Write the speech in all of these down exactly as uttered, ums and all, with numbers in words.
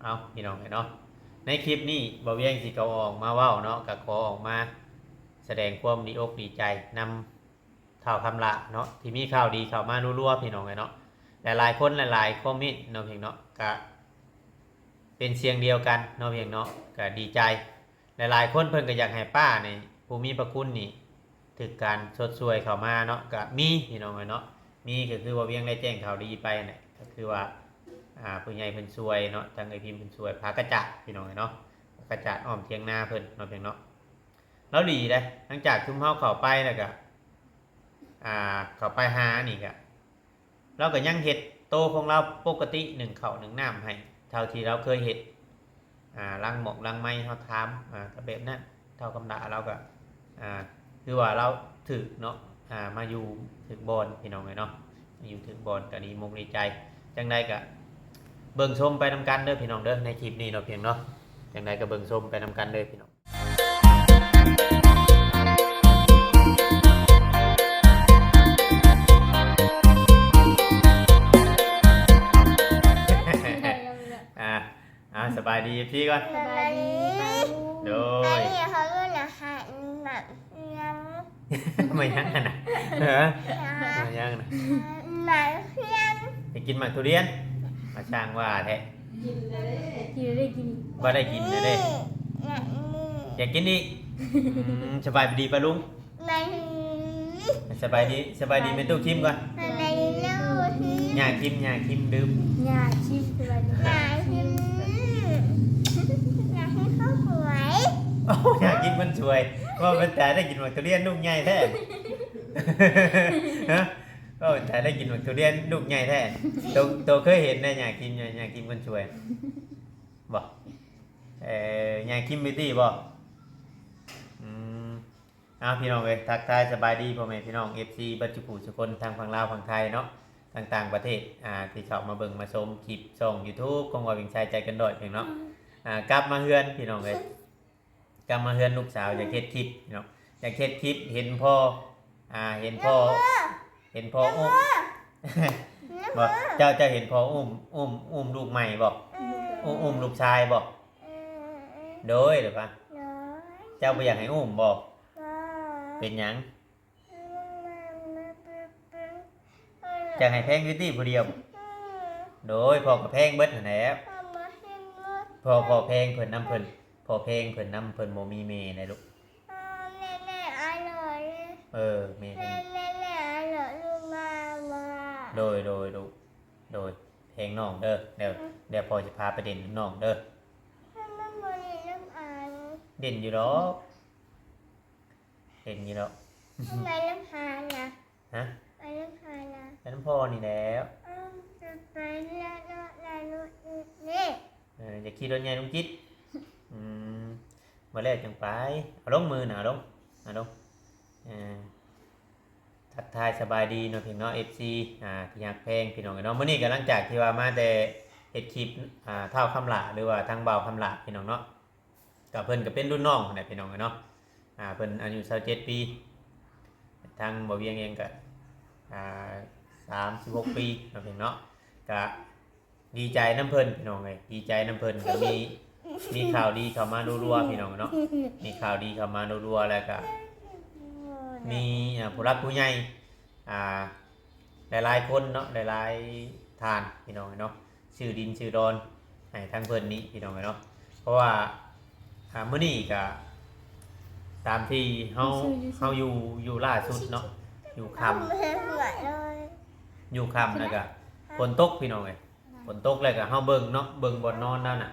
เอาพี่น้องเนาะ ในคลิปนี้บ่าวเวียงสิเขาออกมาเว้าเนาะ ก็ขอออกมาแสดงความดีอกดีใจนำท้าวคำหลาเนาะ ที่มีข่าวดีเข้ามารัวๆพี่น้องเนาะ หลายๆคนหลายๆคอมเมนต์เนาะพี่น้องเนาะ ก็เป็นเสียงเดียวกันเนาะพี่น้องเนาะ ก็ดีใจ หลายๆคนเพิ่นก็อยากให้ป้านี่ผู้มีพระคุณนี่ ถือการชดช่วยเข้ามาเนาะ ก็มีพี่น้องเนาะ มีก็คือว่าเวียงได้แจ้งข่าวดีไปนั่นแหละ ก็คือว่า อ่า ผู้ใหญ่เพิ่นช่วยเนาะ ทางไอ้พิมพ์เพิ่นช่วยพากระจาดพี่น้องเนาะ พากระจาดอ้อมเถียงนาเพิ่นเนาะพี่น้องเนาะ แล้วดีเด้ หลังจากซุมเฮาเข้าไปแล้วก็ อ่า เข้าไปหานี่ก็ เราก็ยังเฮ็ดโตของเราปกติ นึ่งข้าวนึ่งน้ำให้ เท่าที่เราเคยเฮ็ด อ่า หลังหมอกหลังไม้เฮาถาม อ่า ก็แบบนั้น ท้าวคำหลาเราก็ อ่า คือว่าเราถืกเนาะ อ่า มาอยู่ถืกบ่อนพี่น้องเอ้ยเนาะ มาอยู่ถืกบ่อนก็ดีมกดีใจ จั่งใดก็เบิ่งชมไปนำกันเด้อพี่น้องเด้อ ในคลิปนี้เนาะพี่น้องเนาะ จั่งใดก็เบิ่งชมไปนำกันเด้อพี่น้อง อ่า อ่า สบายดีพี่ก่อน สบายดีป้าลุง โดย อันนี้เขาเรียกอาหารหมักเลี้ยง มายังกันนะ เออ มายังนะ หมักเลี้ยง จะกินหมากทุเรียน มาช่างว่าแท้ กินเลย กินเลย กิน ว่าได้กินเลยเด้ อยากกิน อยากกินอีก อืม สบายดีป้าลุง สบายดี สบายดีแม่ตู้คิมก่อน สบายดีลูก ย่าคิม ย่าคิมดื่ม ย่าคิม สบายดี ย่าคิม ย่าคิมข้าวสวย โอ้ ย่าคิมคนสวย ว่าเป็นแต่ได้กินหมากทุเรียนลูกใหญ่แท้ ฮะ ว่าเป็นแต่ได้กินหมากทุเรียนลูกใหญ่แท้ โต โตเคยเห็นได้ย่าคิม ย่า ย่าคิมคนสวย บ่ เอ่อ ย่าคิมบิวตี้บ่ อืม เอาพี่น้องเอ้ย ทักทายสบายดีพ่อแม่พี่น้อง เอฟซี เบิดจุผู้สุคนทางฝั่งลาวฝั่งไทยเนาะ ทางต่างประเทศ อ่า ที่เข้ามาเบิ่งมาชมคลิปช่อง YouTube ของว่าเวียงชัยใจเกินร้อยเพียงเนาะ อ่า กลับมาเฮือนพี่น้องเอ้ย กลับมาเฮือนลูกสาวอยากเฮ็ดคลิปเนาะ อยากเฮ็ดคลิป เห็นพ่อ อ่า เห็นพ่อ เห็นพ่ออุ้ม บ่ เจ้า เจ้าเห็นพ่ออุ้ม อุ้ม อุ้มลูกใหม่บ่ อุ้ม อุ้มลูกชายบ่ โดย หรือปะ เจ้าบ่อยากให้อุ้มบ่ เป็นหยัง อยากให้แพงบิวตี้ผู้เดียว โดย พ่อก็แพงเบิดหั้นแหละ พ่อ พ่อแพงเพิ่นนำเพิ่น พ่อแพงเพิ่นนำเพิ่นบ่มีแม่นะลูก แม่แม่อร่อย เออ แม่เพิ่น แม่แม่อร่อยลูกมามา โดย โดย ลูก โดย แพงน้องเด้อ เดี๋ยว เดี๋ยวพ่อสิพาไปเล่นน้องเด้อ มันบ่ได้น้ำอัน เล่นอยู่ดอก เล่นอยู่ดอก ไปน้ำหานะ ฮะ ไปน้ำหานะ ไปน้ำพ่อนี่แหล้ว อ้าว จะไปแล้ว แล้ว แล้ว นี่ เออ อย่าขี่รถใหญ่ลุงจิต อืม มาแล้วจังไป เอาลงมือหน่อย เอาลง เอาลง เออ ทักทายสบายดีเนาะพี่น้อง เอฟซี อ่า ที่ฮักแพงพี่น้องเนาะ มื้อนี้ก็หลังจากที่ว่ามาแต่เฮ็ดคลิป อ่า ท้าวคำหลา หรือว่าทางบ่าวคำหลาพี่น้องเนาะ ก็เพิ่นก็เป็นรุ่นน้องหั้นแหละพี่น้องเนาะ อ่า เพิ่นอายุซาวเจ็ดปี ทางบ่าวเวียงเองก็ อ่า สามสิบหกปีเนาะพี่น้องเนาะ ก็ดีใจนำเพิ่นพี่น้องเอ้ย ดีใจนำเพิ่น ก็มี มีข่าวดีเข้ามารัวๆพี่น้องเนาะ มีข่าวดีเข้ามารัวๆ แล้วก็มี อ่า ผู้หลักผู้ใหญ่ อ่า หลายๆคนเนาะ หลายๆท่านพี่น้องเนาะ ซื้อดินซื้อดอนให้ทางเพิ่นนี้พี่น้องเนาะ เพราะว่า อ่า มื้อนี้ก็ตามที่เฮา อยู่ซื่อ อยู่ซื่อ เฮาอยู่ อยู่ล่าสุดเนาะ อยู่ค่ำ เอาไม่ไหวเลย อยู่ค่ำแล้วก็ฝนตกพี่น้องเอ้ย ฝนตกแล้วก็เฮาเบิ่งเนาะ เบิ่งบ่อนนอนแล้วน่ะ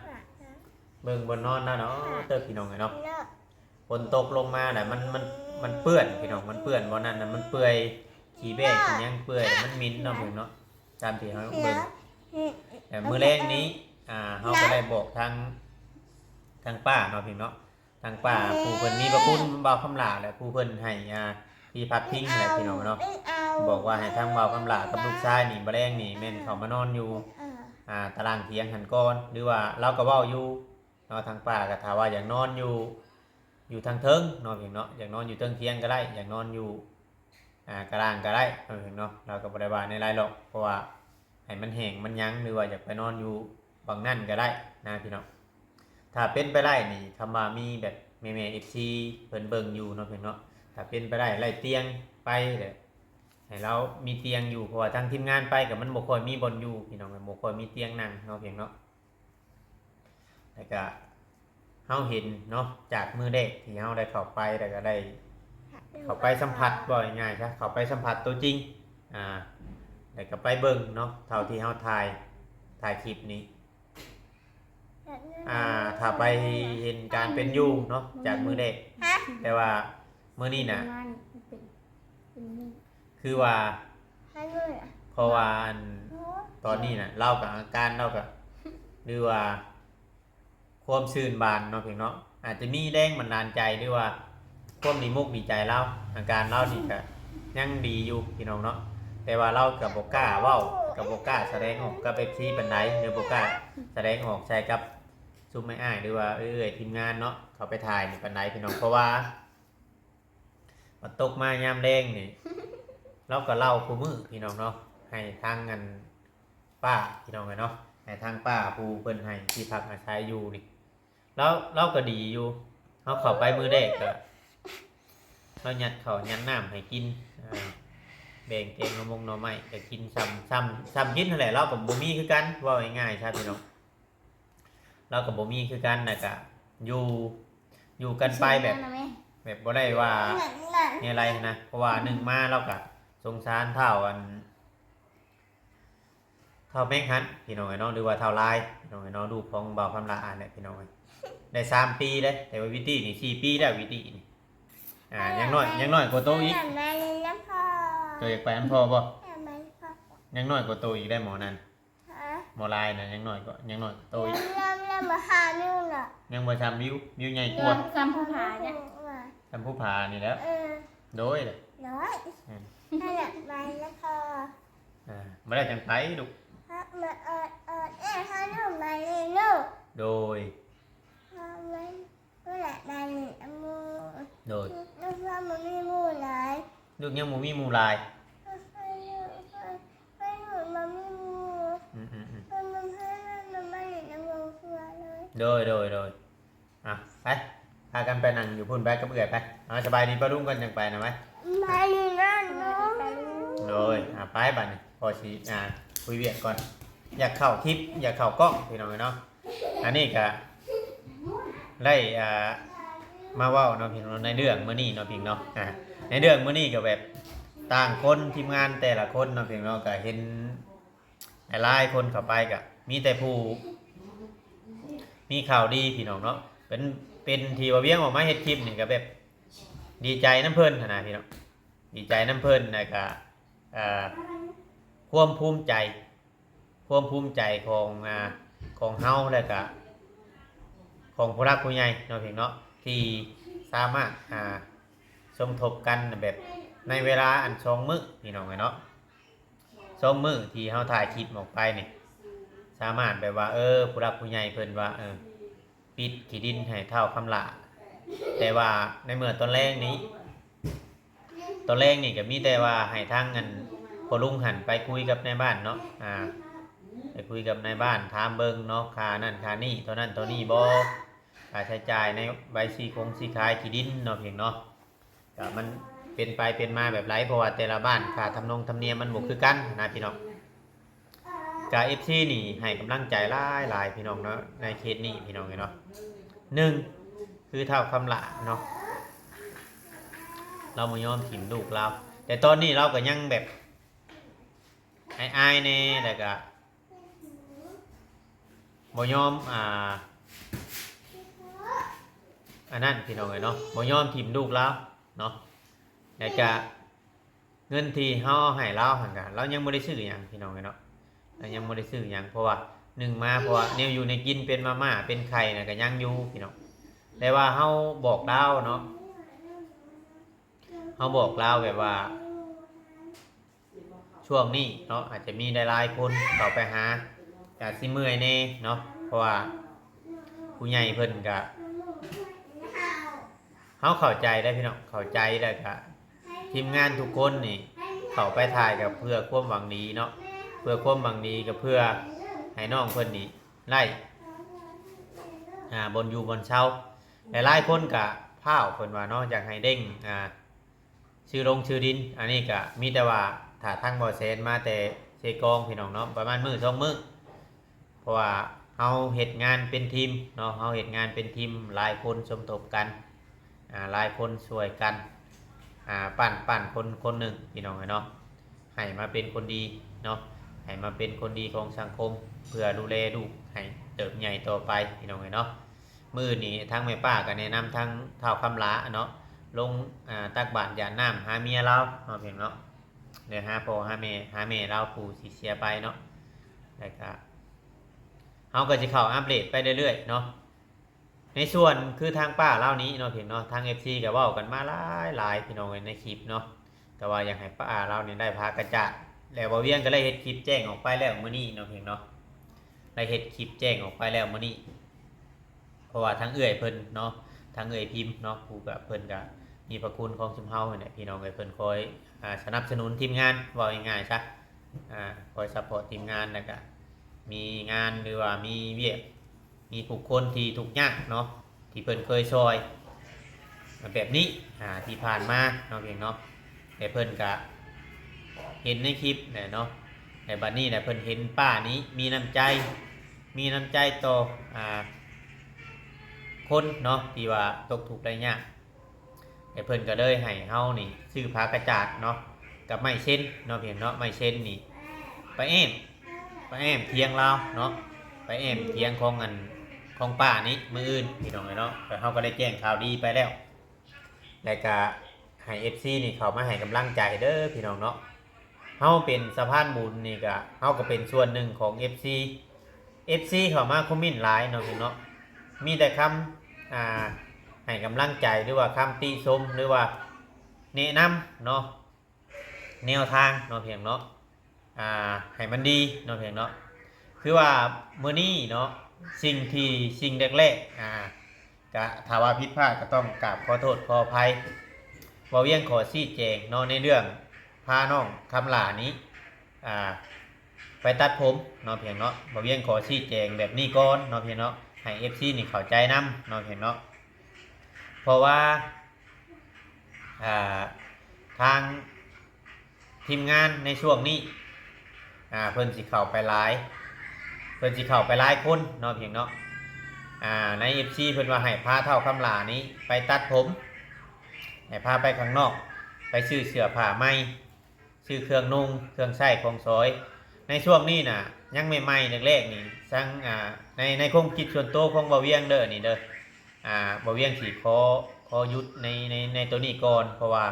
เบิ่งบ่อนนอนแล้วเนาะ เติบพี่น้องเอ้ยเนาะ ฝนตกลงมาน่ะ มัน มัน มันเปื้อนพี่น้อง มันเปื้อนบ่อนนั่นน่ะ มันเปื่อย ขี้แบ้ขี้หยังเปื่อย มันเหม็นเนาะพี่น้องเนาะ ตามที่เฮาเบิ่ง แต่มื้อแลงนี้ อ่า เฮาก็ได้บอกทาง ทางป้าเนาะพี่น้องเนาะ ทางป้าผู้เพิ่นมีพระคุณบ่าวคำหลา และผู้เพิ่นให้ อ่า ที่พักพิงแหละพี่น้องเนาะ บอกว่าให้ทางบ่าวคำหลากับลูกชายนี่ มื้อแลงนี่แม่นเข้ามานอนอยู่ อ่า ตารางเถียงหั้นก่อน หรือว่าลาวก็เว้าอยู่เนาะ ทางป้าก็ถ้าว่าอยากนอนอยู่ อยู่ทางเทิงเนาะพี่น้องเนาะ อยากนอนอยู่เทิงเถียงก็ได้ อยากนอนอยู่ อ่า กลางก็ได้เนาะพี่น้องเนาะ ลาวก็บ่ได้ว่าในหลายหรอก เพราะว่าให้มันแห้งมันหยัง หรือว่าอยากไปนอนอยู่บั้งนั่นก็ได้ นะพี่น้อง ถ้าเป็นไปได้นี่ คำว่ามีแบบแม่ๆ เอฟซี เพิ่นเบิ่งอยู่เนาะพี่น้องเนาะ ถ้าเป็นไปได้ไล่เตียงไปแหละ ให้ลาวมีเตียงอยู่ เพราะว่าทางทีมงานไปก็มันบ่ค่อยมีบ่อนอยู่พี่น้อง บ่ค่อยมีเตียงนั่งเนาะพี่น้องเนาะ แล้วก็เฮาเห็นเนาะ จากมื้อแรกที่เฮาได้เข้าไป แล้วก็ได้เข้าไปสัมผัส เว้าง่ายๆซะ เข้าไปสัมผัสตัวจริง อ่า แล้วก็ไปเบิ่งเนาะ เท่าที่เฮาถ่าย ถ่ายคลิปนี้ อ่า ถ้าไปเห็นการเป็นอยู่เนาะ จากมื้อแรก ฮะ แต่ว่ามื้อนี้น่ะ เป็นเป็นนี่ คือว่า ให้เลยอะ เพราะว่าอัน โอ้ ตอนนี้น่ะ ลาวก็อาการลาวก็ หรือว่า ความซื่นบานเนาะพี่น้องเนาะ อาจจะมีแรงบันดาลใจ หรือว่าความดีมุกดีใจลาว อาการลาวนี่ก็ยังดีอยู่พี่น้องเนาะ แต่ว่าลาวก็บ่กล้าเว้า ก็บ่กล้าแสดงออกกับ เอฟซี ปานใด หรือบ่กล้าแสดงออกใส่กับซุมอ้ายๆ หรือว่าเอื้อยๆ ทีมงานเนาะ เขาไปถ่ายนี่ปานใดพี่น้อง เพราะว่า มาตกมายามแลงนี่ ลาวก็เล่าคู่มื้อพี่น้องเนาะ ให้ทางอันป้าพี่น้องเอ้ยเนาะ ให้ทางป้าผู้เพิ่นให้ที่พักอาศัยอยู่นี่ ลาว ลาวก็ดีอยู่ เฮาเข้าไปมื้อแรกก็ ลาวยัดข้าวยัดน้ำให้กิน อ่า แบ่งแกงหน่อมงหน่อไม้ก็กิน ซ้ำ ซ้ำ ซ้ำกินนั่นแหละ ลาวก็บ่มีคือกัน เว้าง่ายๆซะพี่น้อง ลาวก็บ่มีคือกัน แล้วก็อยู่ อยู่กันไปแบบ แบบบ่ได้ว่า แนวใดหั้นนะ เพราะว่าหนึ่งมาลาวก็สงสารเฒ่าอัน เฒ่าแม็กหั้นพี่น้องเอ้ยเนาะ หรือว่าเฒ่าลายพี่น้องเอ้ยเนาะ ลูกของบ่าวคำละอันเนี่ยพี่น้องเอ้ย ได้สามปีเด้ แต่ว่าวิตี้นี่สี่ปีแล้ว วิตี้นี่ อ่า ยังน้อย ยังน้อยกว่าโตอีก อยากมาเล่นน้ำพ่อ โตอยากไปนำพ่อบ่ อยากมาเล่นพ่อ ยังน้อยกว่าโตอีกได้หมอนั่น ฮะ หมอลายนะ ยังน้อยกว่า ยังน้อยกว่าโตอีก เริ่ม เริ่ม เริ่มมาหามิวน่ะ ยังบ่ซ้ำมิว มิวใหญ่กว่า ซ้ำผู้ผาเนี่ย ซ้ำผู้ผานี่แหล้ว เออ โดยเลย โดย อืม นั่นแหละ มาแล้วพอ อ่า มาแล้วจังไปลูก ฮะ มาเอิด เอิด เอ้ย ฮะ ลูก มาเลยลูก โดย ฮะ มัน ก็แหละ มาเลย อะมู โดย ลูกว่ามันมีหมู่หลาย ลูกยังบ่มีหมู่หลาย ให้ลูก ให้ลูกมันมีหมู่ อืม อืม อืม มัน มันให้มัน มันมาเล่นน้ำมูทั่วเลย โดย โดย โดย อ่ะ ไป พากันไปนั่งอยู่พุ้นไปกับเอื้อยไป เอา สบายดีป้าลุงก่อนจังไปนะไว้ มาอยู่นั่นเนาะ โดย อ่ะ ไปบัดนี้ พอสิ อ่า คุยเวียกก่อน อยากเข้าคลิป อยากเข้ากล้องพี่น้องเนาะ อันนี้ก็ได้ อ่า มาเว้าเนาะพี่น้อง ในเรื่องมื้อนี้เนาะพี่น้องเนาะ อ่า ในเรื่องมื้อนี้ก็แบบต่างคน ทีมงานแต่ละคนเนาะพี่น้องเนาะ ก็เห็นหลายๆคนเข้าไปก็มีแต่ผู้ มีข่าวดีพี่น้องเนาะ เป็น เป็นที่ว่าเวียงออกมาเฮ็ดคลิปนี่ก็แบบดีใจนำเพิ่นหั้นนะพี่น้อง ดีใจนำเพิ่น แล้วก็ เอ่อ ความภูมิใจ ความภูมิใจของ อ่า ของเฮา แล้วก็ของผู้หลักผู้ใหญ่เนาะพี่น้องเนาะ ที่สามารถ อ่า สมทบกันแบบในเวลาอันสองมื้อพี่น้องเอ้ยเนาะ สองมื้อที่เฮาถ่ายคลิปออกไปนี่ สามารถแบบว่า เออ ผู้หลักผู้ใหญ่เพิ่นว่า เออ ปิดขี้ดินให้ท้าวคำหล้า แต่ว่าในเมื่อตอนแลงนี้ ตอนแลงนี่ก็มีแต่ว่าให้ทางอันพ่อลุงหั้นไปคุยกับนายบ้านเนาะ อ่า ไปคุยกับนายบ้าน ถามเบิ่งเนาะ ค่านั่นค่านี่ เท่านั้นเท่านี้บ่ ค่าใช้จ่ายในใบซื้อคงซื้อขายขี้ดินเนาะพี่น้องเนาะ ก็มันเป็นไปเป็นมาแบบใด เพราะว่าแต่ละบ้านค่าทำนงธรรมเนียมมันบ่คือกันนะพี่น้อง ก็ เอฟซี นี่ให้กำลังใจหลายๆพี่น้องเนาะ ในเคสนี้พี่น้องเอ้ยเนาะ หนึ่ง คือท้าวคำหล้าเนาะ ลาวบ่ยอมถิ่มลูกลาว แต่ตอนนี้ลาวก็ยังแบบอายๆแน่ แล้วก็บ่ยอม อ่า อันนั้นพี่น้องเอ้ยเนาะ บ่ยอมถิ่มลูกลาวเนาะ แล้วก็เงินที่เฮาให้ลาวหั่นก็ ลาวยังบ่ได้ซื้อหยังพี่น้องเอ้ยเนาะ ลาวยังบ่ได้ซื้อหยัง เพราะว่าหนึ่งมา เพราะว่าแนวอยู่แนวกิน เป็นมาม่า เป็นไข่น่ะก็ยังอยู่พี่น้อง แต่ว่าเฮาบอกลาวเนาะ เฮาบอกลาวแบบว่า ช่วงนี้เนาะ อาจจะมีหลายๆคนเข้าไปหา ก็สิเมื่อยแน่เนาะ เพราะว่าผู้ใหญ่เพิ่นก็ เฮาเข้าใจได้พี่น้อง เข้าใจ แล้วก็ทีมงานทุกคนนี่เข้าไปถ่ายก็เพื่อความหวังดีเนาะ เพื่อความหวังดี ก็เพื่อให้น้องเพิ่นนี่ได้ อ่าบ่อนอยู่บ่อนเช่า หลายๆคนก็พร้าวเพิ่นว่าเนาะ อยากให้เด้ง อ่า ซื้อลงซื้อดิน อันนี้ก็มีแต่ว่าถ้าทางบ่แสนมาแต่เซกองพี่น้องเนาะ ประมาณมื้อสองมื้อ เพราะว่าเฮาเฮ็ดงานเป็นทีมเนาะ เฮาเฮ็ดงานเป็นทีม หลายคนสมทบกัน อ่า หลายคนช่วยกัน อ่า ปั้น ปั้นคนคนหนึ่งพี่น้องเนาะ ให้มาเป็นคนดีเนาะ ให้มาเป็นคนดีของสังคม เพื่อดูแลลูกให้เติบใหญ่ต่อไปพี่น้องเนาะ มื้อนี้ทางแม่ป้าก็แนะนำทางท้าวคำหลาเนาะ ลง อ่า ตักบาตรหยาดน้ำหาเมียลาวเนาะพี่น้องเนาะ เดี๋ยวหาพ่อหาแม่ หาแม่ลาวผู้สิเสียไปเนาะ แล้วก็ เฮาก็สิเข้าอัปเดตไปเรื่อยๆเนาะ ในส่วนคือทางป้าลาวนี้เนาะพี่น้องเนาะ ทาง เอฟซี ก็เว้ากันมาหลายๆพี่น้องในคลิปเนาะ แต่ว่าอยากให้ป้าลาวนี้ได้ผ้ากระจาด แล้วบ่าวเวียงก็ได้เฮ็ดคลิปแจ้งออกไปแล้วมื้อนี้เนาะพี่น้องเนาะ ได้เฮ็ดคลิปแจ้งออกไปแล้วมื้อนี้ เพราะว่าทางเอื้อยเพิ่นเนาะ ทางเอื้อยพิมพ์เนาะ ผู้ก็เพิ่นก็มีพระคุณของซุมเฮานี่แหละพี่น้องเอ้ย เพิ่นคอย อ่า สนับสนุนทีมงาน เว้าง่ายๆซะ อ่า คอยซัปพอร์ตทีมงาน แล้วก็มีงานหรือว่ามีเวียก มีผู้คนที่ทุกข์ยากเนาะ ที่เพิ่นเคยซ่อย แบบนี้ อ่า ที่ผ่านมาเนาะพี่น้องเนาะ แต่เพิ่นก็เห็นในคลิปแหละเนาะ แต่บัดนี้แหละเพิ่นเห็นป้านี้มีน้ำใจ มีน้ำใจต่อ อ่า คนเนาะ ที่ว่าตกทุกข์ได้ยาก แต่เพิ่นก็เลยให้เฮานี่ซื้อผ้ากระจาดเนาะ กับไม้เซ็นเนาะพี่น้องเนาะ ไม้เซ็นนี่ ไปแอ้ม ไปแอ้มเถียงลาวเนาะ ไปแอ้มเถียงของอัน ของป้านี้มื้ออื่นพี่น้องเอ้ยเนาะ แล้วเฮาก็ได้แจ้งข่าวดีไปแล้ว แล้วก็ให้ เอฟซี นี่เข้ามาให้กำลังใจเด้อพี่น้องเนาะ เฮาเป็นสะพานบุญนี่ก็ เฮาก็เป็นส่วนหนึ่งของ เอฟซี เอฟซี เข้ามาคอมเมนต์หลายเนาะพี่น้องเนาะ มีแต่คำ อ่า ให้กำลังใจ หรือว่าคำติชม หรือว่าแนะนำเนาะ แนวทางเนาะพี่น้องเนาะ อ่า ให้มันดีเนาะพี่น้องเนาะ คือว่ามื้อนี้เนาะ สิ่งที่ สิ่งแรกๆ อ่า ก็ถ้าว่าผิดพลาดก็ต้องกราบขอโทษขออภัย บ่าวเวียงขอชี้แจงเนาะ ในเรื่องพาน้องคำหลานี้ อ่า ไปตัดผมเนาะพี่น้องเนาะ บ่าวเวียงขอชี้แจงแบบนี้ก่อนเนาะพี่น้องเนาะ ให้ เอฟซี นี่เข้าใจนำเนาะพี่น้องเนาะ เพราะว่า อ่า ทางทีมงานในช่วงนี้ อ่า เพิ่นสิเข้าไปหลาย เพิ่นสิเข้าไปหลายคนเนาะพี่น้องเนาะ อ่า ใน เอฟซี เพิ่นว่าให้พาเฒ่าคำหลานี้ไปตัดผม ให้พาไปข้างนอก ไปซื้อเสื้อผ้าใหม่ ซื้อเครื่องนุ่ง เครื่องใช้ของสอย ในช่วงนี้น่ะ ยังใหม่ๆแรกๆนี่ ซัง อ่า ใน ในความคิดส่วนตัวของบ่าวเวียงเด้อนี่เด้อ อ่า บ่าวเวียงสิขอ ขอหยุดใน ใน ในตัวนี้ก่อน เพราะว่า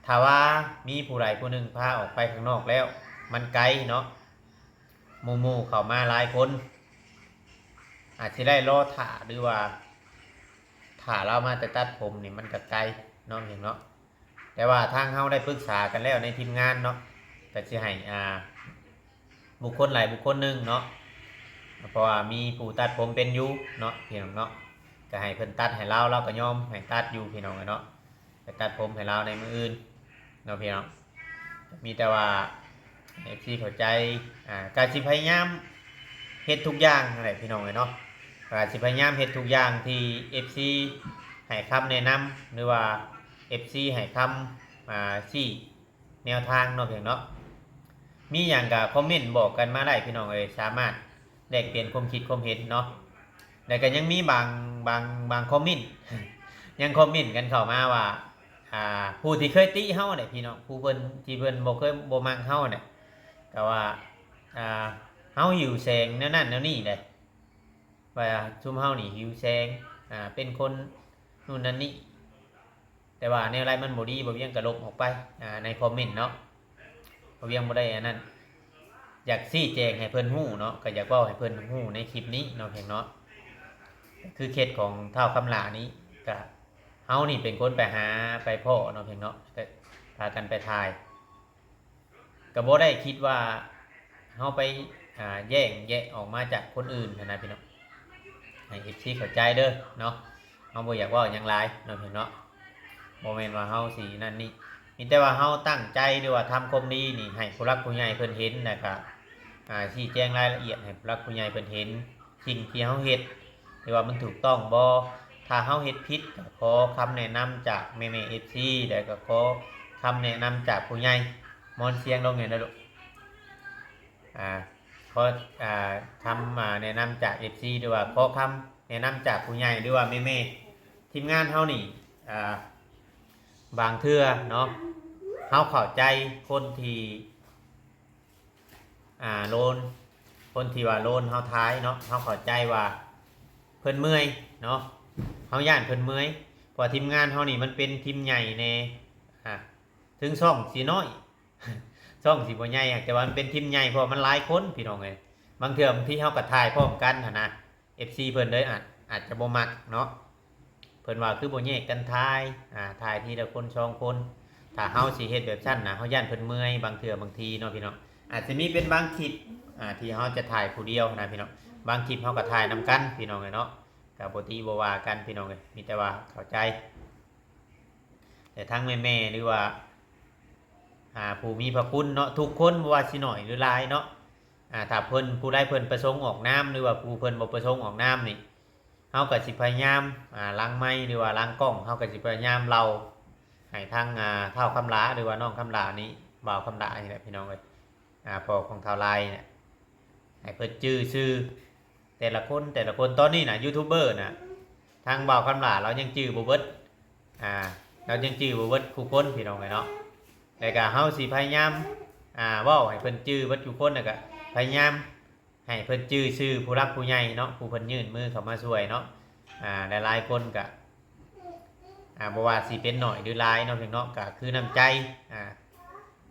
ถ้าว่ามีผู้ใดผู้หนึ่งพาออกไปข้างนอกแล้ว มันไกลเนาะ หมู่ๆเข้ามาหลายคน อาจสิได้รอถ่า หรือว่าถ่าลาวมาแต่ตัดผมนี่มันก็ไกลเนาะพี่น้องเนาะ แต่ว่าทางเฮาได้ปรึกษากันแล้วในทีมงานเนาะ ก็สิให้ อ่า บุคคลใดบุคคลหนึ่งเนาะ เพราะว่ามีผู้ตัดผมเป็นอยู่เนาะพี่น้องเนาะ ก็ให้เพิ่นตัดให้ลาว ลาวก็ยอมให้ตัดอยู่พี่น้องเนาะ ไปตัดผมให้ลาวในมื้ออื่นเนาะพี่น้อง มีแต่ว่า เอฟซี เข้าใจ อ่า ก็สิพยายามเฮ็ดทุกอย่างนั่นแหละพี่น้องเอ้ยเนาะ ก็สิพยายามเฮ็ดทุกอย่างที่ เอฟซี ให้คำแนะนำ หรือว่า เอฟซี ให้คำ อ่า ชี้แนวทางเนาะพี่น้องเนาะ มีหยังก็คอมเมนต์บอกกันมาได้พี่น้องเอ้ย สามารถแลกเปลี่ยนความคิดความเห็นเนาะ แล้วก็ยังมีบาง บาง บางคอมเมนต์ ยังคอมเมนต์กันเข้ามาว่า อ่า ผู้ที่เคยติเฮาเนี่ยพี่น้อง ผู้เพิ่น ที่เพิ่นบ่เคย บ่มักเฮาเนี่ย ก็ว่า อ่า เฮาหิวแสงแนวนั้นแนวนี้เด้ ว่าซุมเฮานี่หิวแสง อ่า เป็นคนนู่นนั่นนี่ แต่ว่าแนวใดมันบ่ดี บ่าวเวียงก็ลบออกไป อ่า ในคอมเมนต์เนาะ บ่าวเวียงบ่ได้อันนั้น อยากชี้แจงให้เพิ่นฮู้เนาะ ก็อยากเว้าให้เพิ่นฮู้ในคลิปนี้เนาะเพียงเนาะ คือเคสของท้าวคำหลานี้ ก็เฮานี่เป็นคนไปหาไปพ้อเนาะเพียงเนาะ ก็พากันไปถ่าย ก็บ่ได้คิดว่าเฮาไป อ่า แย่งแยะออกมาจากคนอื่นหั้นนะพี่น้อง ให้ เอฟซี เข้าใจเด้อเนาะ เฮาบ่อยากเว้าหยังหลายเนาะพี่น้องเนาะ บ่แม่นว่าเฮาสินั่นนี่ มีแต่ว่าเฮาตั้งใจหรือว่าทำความดีนี่ให้ผู้หลักผู้ใหญ่เพิ่นเห็น แล้วก็ อ่า ชี้แจงรายละเอียดให้ผู้หลักผู้ใหญ่เพิ่นเห็น สิ่งที่เฮาเฮ็ด รือว่ามันถูกต้องบ่ ถ้าเฮาเฮ็ดผิดก็ขอคำแนะนำจากแม่ๆ เอฟซี แล้วก็ขอคำแนะนำจากผู้ใหญ่ มอนเสียงลงแหน่เด้อลูก อ่า ขอ อ่า คำ อ่า แนะนำจาก เอฟซี หรือว่าขอคำแนะนำจากผู้ใหญ่ หรือว่าแม่ๆ ทีมงานเฮานี่ อ่า บางเทื่อเนาะ เฮาเข้าใจคนที่ อ่า โลน คนที่ว่าโลนเฮาทายเนาะ เฮาเข้าใจว่าเพิ่นเมื่อยเนาะ เฮาย้านเพิ่นเมื่อย เพราะว่าทีมงานเฮานี่มันเป็นทีมใหญ่แน่ อ่า ถึงช่องสิน้อย ช่องสิบ่ใหญ่ แต่ว่ามันเป็นทีมใหญ่ เพราะว่ามันหลายคนพี่น้องเอ้ย บางเทื่อบางทีเฮาก็ถ่ายพร้อมกันหั้นนะ เอฟซี เพิ่นเลยอาจ อาจจะบ่มักเนาะ เพิ่นว่าคือบ่แยกกันถ่าย อ่า ถ่ายทีละคนสองคน ถ้าเฮาสิเฮ็ดแบบซั่นนะ เฮาย้านเพิ่นเมื่อย บางเทื่อบางทีเนาะพี่น้อง อาจจะมีเป็นบางคลิป อ่า ที่เฮาจะถ่ายผู้เดียวนะพี่น้อง บางคลิปเฮาก็ถ่ายนำกันพี่น้องเอ้ยเนาะ ก็บ่ติบ่ว่ากันพี่น้องเอ้ย มีแต่ว่าเข้าใจ แต่ทั้งแม่ๆ หรือว่า อ่า ผู้มีพระคุณเนาะ ทุกคนบ่ว่าสิน้อยหรือหลายเนาะ อ่า ถ้าเพิ่น ผู้ใดเพิ่นประสงค์ออกนาม หรือว่าผู้เพิ่นบ่ประสงค์ออกนามนี่ เฮาก็สิพยายาม อ่า หลังไมค์หรือว่าหลังกล้อง เฮาก็สิพยายามเล่าให้ทาง อ่า ท้าวคำหลา หรือว่าน้องคำหลานี่ บ่าวคำหลานี่แหละพี่น้องเอ้ย อ่า พ่อของท้าวลายเนี่ย ให้เพิ่นจื่อชื่อแต่ละคน แต่ละคน ตอนนี้น่ะ ยูทูบเบอร์น่ะ ทางบ่าวคำหลาเรายังจื่อบ่เบิด อ่า เรายังจื่อบ่เบิดคู่คนพี่น้องเอ้ยเนาะ แล้วก็เฮาสิพยายาม อ่า เว้าให้เพิ่นจื่อเบิดคู่คน แล้วก็พยายามให้เพิ่นจื่อชื่อผู้หลักผู้ใหญ่เนาะ ผู้เพิ่นยื่นมือเข้ามาช่วยเนาะ อ่า หลายๆ คนก็ อ่า บ่ว่าสิเป็นน้อยหรือหลายเนาะพี่น้องเนาะ ก็คือน้ำใจ อ่า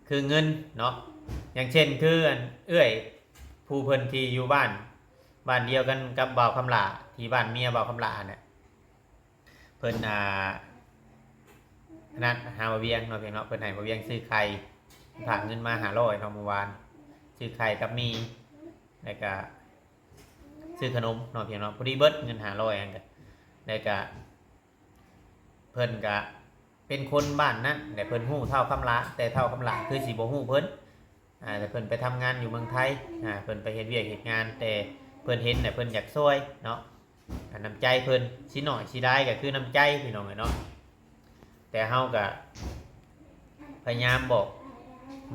คือเงินเนาะ อย่างเช่นคืออันเอื้อยผู้เพิ่นที่อยู่บ้าน บ้านเดียวกันกับบ่าวคำหลา ที่บ้านเมียบ่าวคำหลาเนี่ย เพิ่น อ่า นัดหาบ่าวเวียงเนาะพี่น้องเนาะ เพิ่นให้บ่าวเวียงซื้อไข่ ฝากเงินมาห้าร้อยเนาะเมื่อวาน ซื้อไข่กับหมี่ แล้วก็ซื้อขนมเนาะพี่น้องเนาะ พอดีเบิดเงินห้าร้อยอันก็ แล้วก็ เพิ่นก็เป็นคนบ้านนั้น และเพิ่นฮู้ท้าวคำหลา แต่ท้าวคำหลาคือสิบ่ฮู้เพิ่น อ่า แต่เพิ่นไปทำงานอยู่เมืองไทย อ่า เพิ่นไปเฮ็ดเวียกเฮ็ดงาน แต่เพิ่นเห็นน่ะเพิ่นอยากช่วยเนาะ อ่า น้ำใจเพิ่น สิน้อยสิหลายก็คือน้ำใจพี่น้องเอ้ยเนาะ แต่เฮาก็พยายามบอก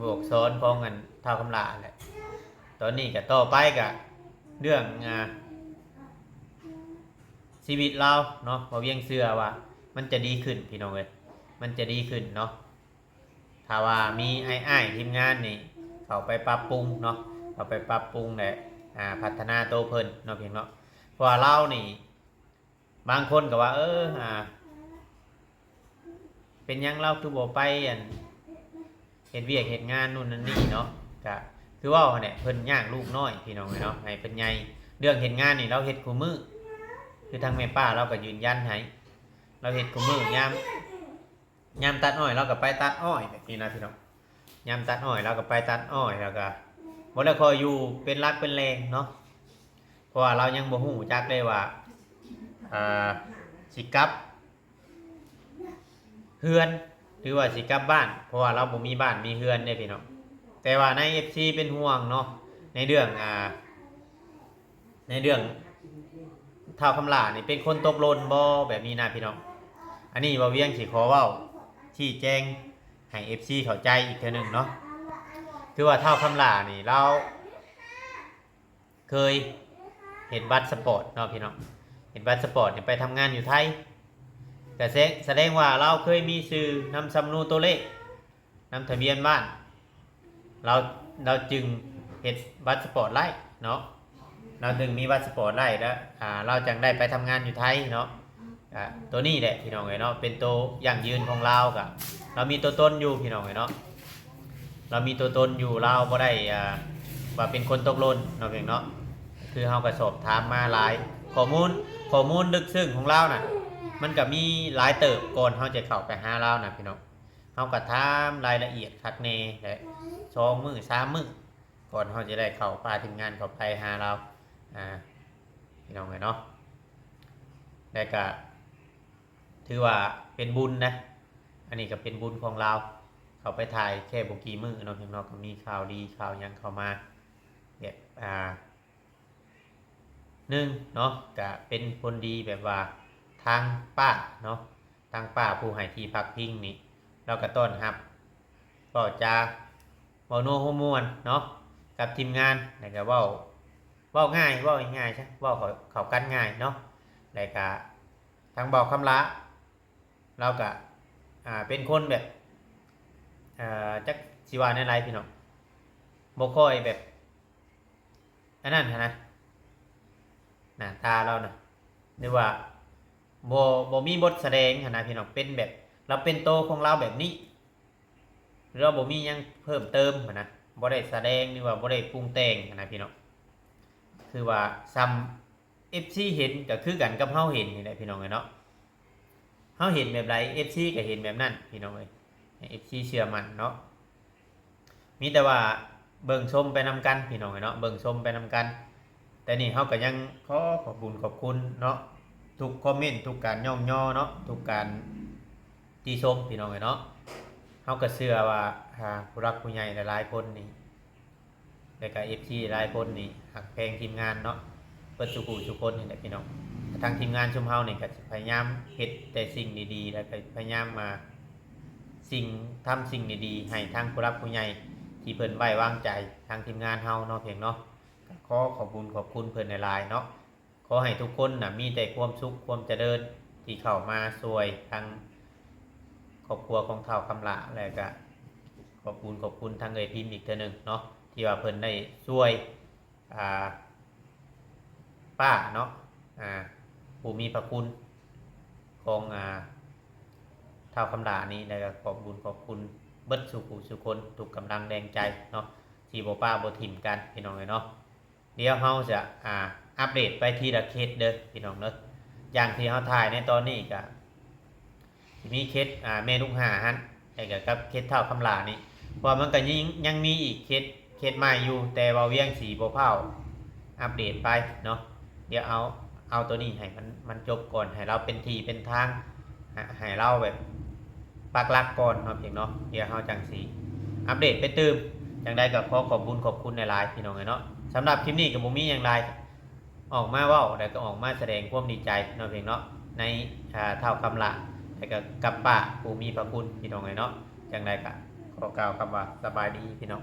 บอกสอนของอันท้าวคำหลาแหละ ตอนนี้ก็ต่อไปก็เรื่อง อ่า ชีวิตลาวเนาะ บ่าวเวียงเชื่อว่ามันจะดีขึ้นพี่น้องเอ้ย มันจะดีขึ้นเนาะ ถ้าว่ามีอ้ายๆ ทีมงานนี่ เข้าไปปรับปรุงเนาะ เข้าไปปรับปรุงและ อ่า พัฒนาโตเพิ่นเนาะพี่น้องเนาะ เพราะว่าลาวนี่ บางคนก็ว่า เออ อ่า เป็นหยังลาวคือบ่ไปอัน เฮ็ดเวียกเฮ็ดงานนู่นนั่นนี่เนาะ ก็คือเว้าหั่นแหละ เพิ่นยากลูกน้อยพี่น้องเอ้ยเนาะ ให้เพิ่นใหญ่ เรื่องเฮ็ดงานนี่ลาวเฮ็ดคู่มื้อ คือทางแม่ป้าลาวก็ยืนยันให้ ลาวเฮ็ดคู่มื้อ ยาม ยามตัดอ้อยลาวก็ไปตัดอ้อยแบบนี้นะพี่น้อง ยามตัดอ้อยลาวก็ไปตัดอ้อย แล้วก็บ่ได้ค่อยอยู่เป็นหลักเป็นแหล่งเนาะ เพราะว่าลาวยังบ่ฮู้จักเลยว่า อ่า สิกลับเฮือน หรือว่าสิกลับบ้าน เพราะว่าลาวบ่มีบ้านมีเฮือนเด้พี่น้อง แต่ว่าใน เอฟซี เป็นห่วงเนาะ ในเรื่อง อ่า ในเรื่องท้าวคำหลานี่เป็นคนตกหล่นบ่ แบบนี้นะพี่น้อง อันนี้บ่าวเวียงสิขอเว้าชี้แจงให้ เอฟซี เข้าใจอีกเทื่อหนึ่งเนาะ คือว่าท้าวคำหลานี่ลาวเคยเฮ็ดบัตรสปอร์ตเนาะพี่น้อง เฮ็ดบัตรสปอร์ตนี่ไปทำงานอยู่ไทย ก็แส- แสดงว่าลาวเคยมีชื่อนำสำเนาตัวเลข นำทะเบียนบ้าน ลาว- ลาวจึงเฮ็ดบัตรสปอร์ตได้เนาะ ลาวจึงมีบัตรสปอร์ตได้แล้ว อ่า ลาวจังได้ไปทำงานอยู่ไทยเนาะ อ่า ตัวนี้แหละพี่น้องเอ้ยเนาะ เป็นตัวยั่งยืนของลาว ก็ลาวมีตัวตนอยู่พี่น้องเอ้ยเนาะ ลาวมีตัวตนอยู่ ลาวบ่ได้ อ่า ว่าเป็นคนตกหล่นเนาะพี่น้องเนาะ คือเฮาก็สอบถามมาหลาย ข้อมูล ข้อมูลลึกซึ้งของลาวน่ะ มันก็มีหลายเติบก่อนเฮาจะเข้าไปหาลาวน่ะพี่น้อง เฮาก็ถามรายละเอียดคักแน่แหละ สองมื้อสามมื้อ ก่อนเฮาจะได้เข้า พาทีมงานเข้าไปหาลาว อ่า พี่น้องเอ้ยเนาะ แล้วก็ถือว่าเป็นบุญนะ อันนี้ก็เป็นบุญของลาว เข้าไปถ่ายแค่บ่กี่มื้อเนาะพี่น้องเนาะ ก็มีข่าวดีข่าวหยังเข้ามา แบบ อ่า หนึ่งเนาะ ก็เป็นผลดีแบบว่าทางป้าเนาะ ทางป้าผู้ให้ที่พักพิงนี่ เราก็ต้อนรับ เว้าจา เว้านัวหัวม่วนเนาะ กับทีมงาน แล้วก็เว้า เว้าง่าย เว้าง่ายๆซะ เว้าเข้า เข้ากันง่ายเนาะ แล้วก็ทางบ่าวคำละ เราก็ อ่า เป็นคนแบบ อ่า จักสิว่าแนวใดพี่น้อง บ่ค่อยแบบ อันนั้นหั้นนะ หน้าตาเรานะ หรือว่า บ่ บ่มีบทแสดงหั้นนะพี่น้อง เป็นแบบ เราเป็นโตของเราแบบนี้ เราบ่มีหยังเพิ่มเติมหั้นนะ บ่ได้แสดง หรือว่าบ่ได้ปรุงแต่งหั้นนะพี่น้อง คือว่าส่ำ เอฟซี เห็นก็คือกันกับเฮาเห็นนี่แหละพี่น้องเอ้ยเนาะ เฮาเห็นแบบใด เอฟซี ก็เห็นแบบนั้นพี่น้องเอ้ย ให้ เอฟซี เชื่อมั่นเนาะ มีแต่ว่าเบิ่งชมไปนำกันพี่น้องเอ้ยเนาะ เบิ่งชมไปนำกัน แต่นี่เฮาก็ยังขอขอบบุญขอบคุณเนาะ ทุกคอมเมนต์ ทุกการย่องย่อเนาะ ทุกการติชมพี่น้องเอ้ยเนาะ เฮาก็เชื่อว่า อ่า ผู้หลักผู้ใหญ่หลายๆคนนี่ แล้วก็ เอฟซี หลายคนนี่ฮักแพงทีมงานเนาะ เบิดสู่ผู้สู่คนนี่แหละพี่น้อง ทางทีมงานชุมเฮานี่ก็สิพยายามเฮ็ดแต่สิ่งดีๆ แล้วก็พยายามมาสิ่ง ทำสิ่งดีๆ ให้ทางผู้หลักผู้ใหญ่ที่เพิ่นไว้วางใจทางทีมงานเฮาเนาะเพียงเนาะ ก็ขอขอบบุญขอบคุณเพิ่นหลายๆเนาะ ขอให้ทุกคนน่ะมีแต่ความสุขความเจริญที่เข้ามาช่วยทางครอบครัวของท้าวคำละ แล้วก็ขอบบุญขอบคุณทางเอื้อยพิมพ์อีกเทื่อหนึ่งเนาะ ที่ว่าเพิ่นได้ช่วย อ่า ป้าเนาะ อ่า ผู้มีพระคุณของ อ่า ท้าวคำละนี้ แล้วก็ขอบบุญขอบคุณเบิดสู่ผู้สู่คนทุกกำลังแรงใจเนาะ ที่บ่ปะบ่ถิ่มกันพี่น้องเอ้ยเนาะ เดี๋ยวเฮาจะ อ่า อัปเดตไปทีละเคสเด้อพี่น้องเด้อ อย่างที่เฮาถ่ายในตอนนี้ก็สิมีเคส อ่า แม่ลูกห้าหั่น แล้วก็กับเคสท้าวคำละนี่ เพราะว่ามันก็ยัง ยังมีอีกเคส เคสใหม่อยู่ แต่บ่าวเวียงสิบ่ฟ้าวอัปเดตไปเนาะ เดี๋ยวเอา เอาตัวนี้ให้มัน มันจบก่อน ให้เราเป็นที่เป็นทาง ให้ ให้เราแบบปักหลักก่อนเนาะเพียงเนาะ เดี๋ยวเฮาจั่งสิอัปเดตไปตื่ม จั่งใดก็ขอขอบบุญขอบคุณหลายๆพี่น้องเอ้ยเนาะ สำหรับคลิปนี้ก็บ่มีหยังหลาย ออกมาเว้า แล้วก็ออกมาแสดงความดีใจเนาะเพียงเนาะ ใน อ่า ท้าวคำละ แล้วก็กับป้าผู้มีพระคุณพี่น้องเอ้ยเนาะ จั่งใดก็ขอกล่าวคำว่าสบายดีพี่น้อง